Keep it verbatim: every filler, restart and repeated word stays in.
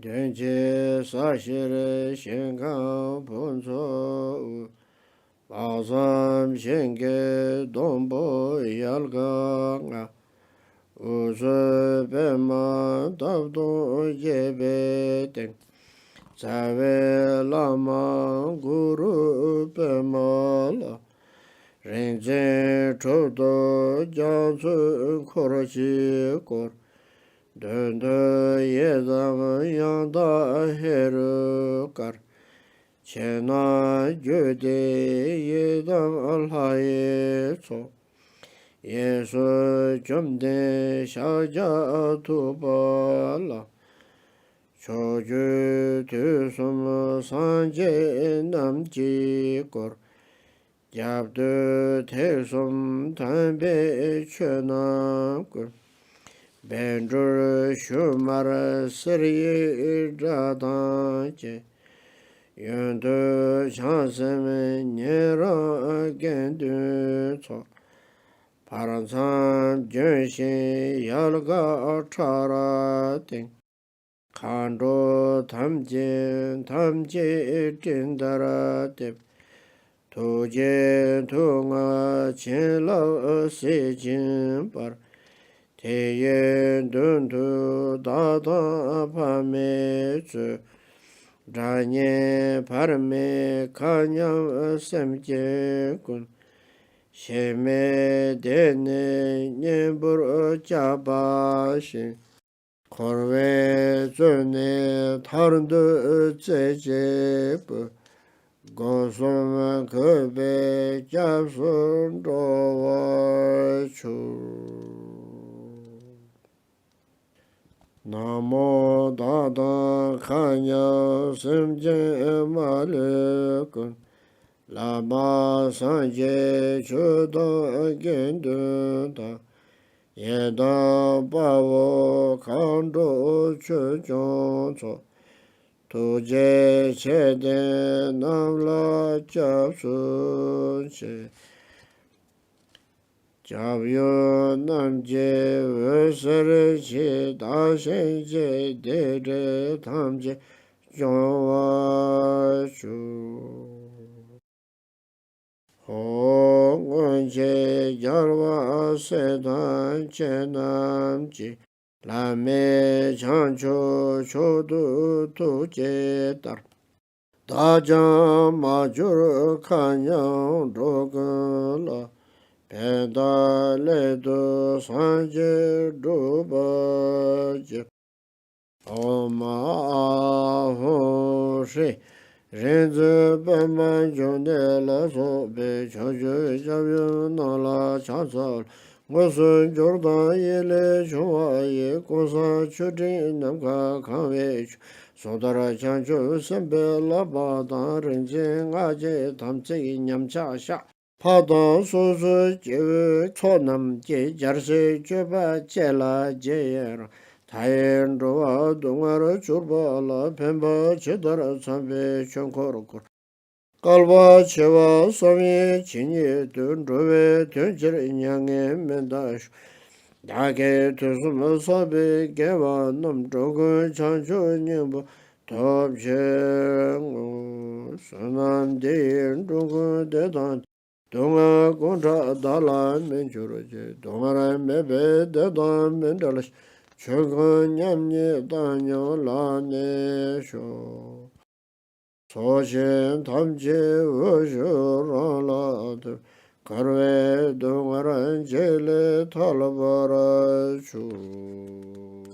གདོན་བགེགས་ཟ་ཞིང་ཞིང་ཁམས་ཕུན་ཚོགས་དབུས། དཔག་བསམ་ཤིང་གི་སྡོང་པོ་ཡལ་ག་ལྔ། དབུས་སུ་པདྨ་འདབ་སྟོང་བརྒྱད་པའི་སྟེང་། རྩ་བའི་བླ་མ་གུ་རུ་པདྨ་ལ། རིག་འཛིན་གྲུབ་ཐོབ་རྒྱ་མཚོས་འཁོར་གྱིས་བསྐོར། མདུན་དུ་ཡི་དམ་ཡང་དག་ཧེ་རུ་ཀར། ཕྱི་ནང་རྒྱུད་སྡེ་ཡི་དམ་ལྷ་ཡི་ཚོགས། གཡས་སུ་བཅོམ་ལྡན་ཤཱཀྱ་ཐུབ་པ་ལ། ཕྱོགས་བཅུའི་དུས་གསུམ་སངས་རྒྱས་རྣམས་ཀྱིས་བསྐོར། རྒྱབ་ཏུ་ཐེག་གསུམ་དམ་པའི་ཆོས་རྣམས་ཀུན། བཻ་ཌཱུརྻ་ཞུན་མར་གསེར་གཡུའི་སྒྲ་དང་བཅས། གཡོན་དུ་བྱང་སེམས་ཉན་རང་དགེ་འདུན་ཚོགས། བར་མཚམས་ལྗོན་ཤིང་ཡལ་ག་ཕྲ་རབ་སྟེང་། མཁའ་འགྲོ་ཐམས་ཅད་ཐམས་ཅད་སྤྲིན་ལྟར་གཏིབས། ཐུགས་རྗེའི་མཐུ་རྔུབ་བྱིན་རླབས་གཟི་བྱིན་འབར། དེ་ཡི་མདུན་དུ་བདག་དང་ཕ་མས་གཙོས། དགྲ་གཉེན་བར་མའི་མཁའ་མཉམ་སེམས་ཅན་ཀུན། གཤེད་མའི་སྡེ་ནས་གཉེན་པོར་བཅའ་བ་བཞིན། འཁོར་བའི་མཚོ་ནས་ཐར་འདོད་རྩེ་གཅིག་པུས། སྒོ་གསུམ་གུས་པས་སྐྱབས་སུ་འགྲོ་བར་ཞུ། ན་མོ་བདག་དང་མཁའ་མཉམ་སེམས་ཅན་མ་ལུས་ཀུན། བླ་མ་སངས་རྒྱས་ཆོས་དང་དགེ་འདུན་དང་། ཡི་དམ་དཔའ་བོ་མཁའ་འགྲོ་ཆོས་སྐྱོང་ཚོགས། ཐུགས་རྗེ་ཆེ་ལྡན་རྣམས་ལ་སྐྱབས་སུ་མཆི། སྐྱབས་ཡུལ་རྣམས་ཀྱི་འོད་ཟེར་གྱིས། བདག་གཞན་གྱི་སྡིག་སྒྲིབ་ཐམས་ཅད་སྦྱོང་བར་ཞུ། ཧོ། སྔོན་གྱི་རྒྱལ་བ་སྲས་དང་བཅས་རྣམས་ཀྱིས། བླ་མེད་བྱང་ཆུབ་མཆོག་ཏུ་ཐུགས་བསྐྱེད་ལྟར། བདག་ཀྱང་མ་གྱུར་མཁའ་མཉམ་འགྲོ་ཀུན་ལ། ཕན་དང་སླད་དུ་སངས་རྒྱས་འགྲུབ་པར་བགྱི། ཨོཾ་ཨཱཿཧཱུྃ་ཧྲཱིཿ། རིག་འཛིན་པདྨ་འབྱུང་གནས་ལ་སོགས་པའི་ཕྱོགས་བཅུའི་སྐྱབས་ཡུལ་རྣམས་ལ་ཕྱག་འཚལ་ལོ། དངོས་སུ་འབྱོར་དང་ཡིད་ལས་བྱུང་བ་ཡི། ཀུན་བཟང་མཆོད་སྤྲིན་ནམ་མཁའ་གང་བའི་མཆོག། གསུང་ལྟར་བྱང་ཆུབ་སེམས་དཔའི་བསླབ་པ་དང་། རིག་འཛིན་སྔགས་ཀྱི་དམ་ཚིག་ཉམས་ཆག་བཤགས། འཕགས་དང་སོ་སོའི་སྐྱེ་བོའི་ཚོགས་རྣམས་ཀྱི། རྒྱལ་སྲས་སྤྱོད་པ་བཅས་ལ་རྗེས་ཡི་རང་། མཐའ་ཡས་འགྲོ་བ་སྡུག་བསྔལ་སྐྱོབ་པ་ལ། ཕན་པ་ཇི་ལྟར་འཚམས་པའི་ཆོས་འཁོར་བསྐོར། བསྐལ་པ་བྱེ་བ་གསུམ་ཡི་ཇི་སྙེད་དུ། འགྲོ་བའི་དོན་ཕྱིར་མྱ་ངན་མི་འདའ་ཞིང་། བདག་གིས་དུས་གསུམ་བསགས་པའི་དགེ་བ་རྣམས། འགྲོ་ཀུན་བྱང་ཆུབ་སྙིང་པོ་ཐོབ་ཕྱིར་བསྔོ། བསོད་ནམས་འདི་ཡིས་འགྲོ་ཀུན་བདེ་དང་། སྡུག་བསྔལ་ཀུན་བྲལ་བདག་ལ་མི་འགྱུར་ཞིང་། སྡུག་བསྔལ་མེད་པའི་བདེ་དང་མི་འབྲལ་ཞིང་། ཆོས་ཀུན་མཉམ་ཉིད་བཏང་སྙོམས་ལ་གནས་ཤོག། ཚོགས་ཞིང་ཐམས་ཅད་འོད་ཞུ་རང་ལ་ཐིམ། འཁོར་བའི་སྡུག་བསྔལ་འཇིག་ལས་ཐར་བར་ཤོག།